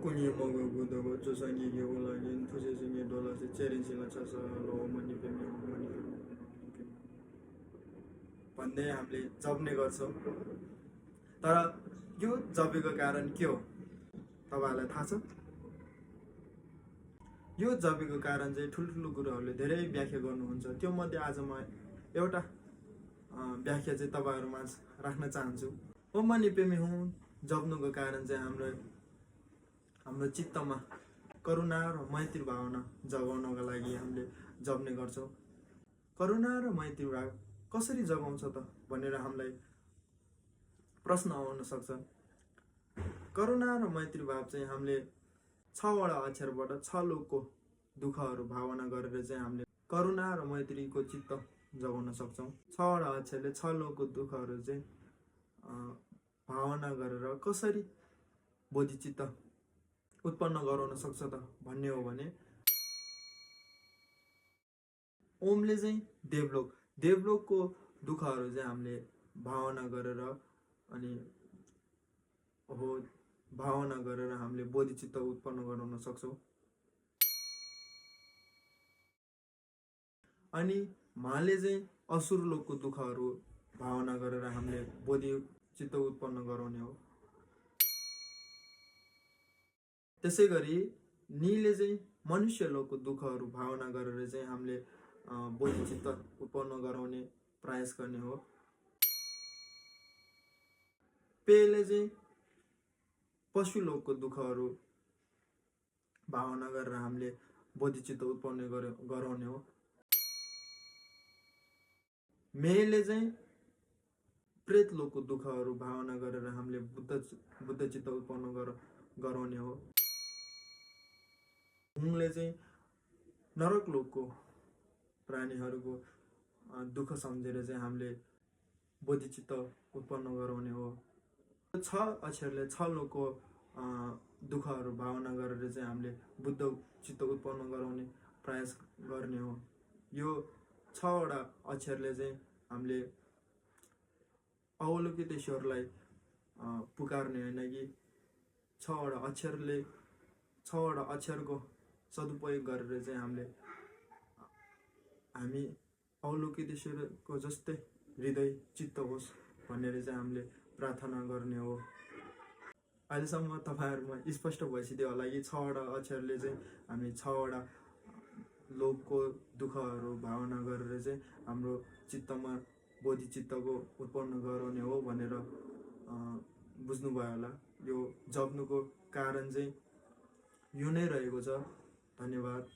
꾸니 먹어보다가 조상에게 올라긴 토세승에 돌아서 제린실을 찾아서 어머니 뱀이 어머니 भन्ने हामीले जप्ने गर्छौँ। तर यो जपेको कारण के हो तपाईहरुलाई थाहा छ? यो जपेको कारण चाहिँ ठुल्ठुलो कुराहरूले धेरै व्याख्या गर्नुहुन्छ। त्यो मध्ये आज म एउटा व्याख्या चाहिँ तपाईहरुमा राख्न चाहन्छु। ओम मनी पेमी हुँ जप्नुको कारण चाहिँ हाम्रो चित्तमा करुणा र मैत्री भावना जगाउनका लागि हामीले जप्ने गर्छौँ। करुणा र मैत्री भाव कसरी जगाउँछ त भनेर हामीलाई प्रश्न आउन सक्छ। करुणा र मैत्री भाव चाहिँ हामीले 6 वटा अक्षरबाट 6 लोकको दुःखहरू भावना गरेर चाहिँ हामीले करुणा र मैत्रीको चित्त जगाउन सक्छौं। 6 वटा अक्षरले 6 लोकको दुःखहरू चाहिँ भावना गरेर कसरी बोधिचित्त उत्पन्न गराउन सक्छ त भन्ने हो भने ओमले चाहिँ देवलोकको दुःखहरू चाहिँ हामीले भावना गरेर अनि हामीले बोधिचित्त उत्पन्न गराउन सक्छौं। अनि माले चाहिँ असुर लोकको दुःखहरू भावना गरेर हामीले बोधिचित्त उत्पन्न गराउने हो। त्यसैगरी नीले चाहिँ मनुष्य लोकको दुःखहरू भावना गरेर चाहिँ हामीले बोधिचित्त उत्पन्न गराउने प्रयास गर्ने हो। पेले चाहिँ पशु लोकको दुःखहरू भावना गरेर हामीले बोधिचित्त उत्पन्न गराउने हो। मेले चाहिँ प्रेत लोकको दुःखहरू भावना गरेर हामीले बुद्धचित्त उत्पन्न गराउने हो। हुङले चाहिँ नरक लोकको प्राणीहरूको दुःख सम्झेर चाहिँ हामीले बोधिचित्त उत्पन्न गराउने हो। 6 अक्षरले 6 लोकको दुःखहरू भावना गरेर चाहिँ हामीले बुद्ध चित्त उत्पन्न गराउने प्रयास गर्ने हो। यो 6 वटा अक्षरले चाहिँ हामीले अवलोकित ईश्वरलाई पुकार्ने हैन कि 6 वटा अक्षरको सदुपयोग गरेर चाहिँ हामी अवलोकित ईश्वरको जस्तै हृदय चित्त होस् भनेर चाहिँ हामीले प्रार्थना गर्ने हो। अहिलेसम्म तपाईहरुमा स्पष्ट भइसक्यो होला कि 6 वटा अक्षरले चाहिँ हामी 6 वटा लोकको दुःखहरू भावना गरेर चाहिँ हाम्रो चित्तमा बोधिचित्तको उत्पन्न गराउने हो भनेर बुझ्नुभयो होला। यो जप्नुको कारण चाहिँ यो नै रहेको छ। धन्यवाद।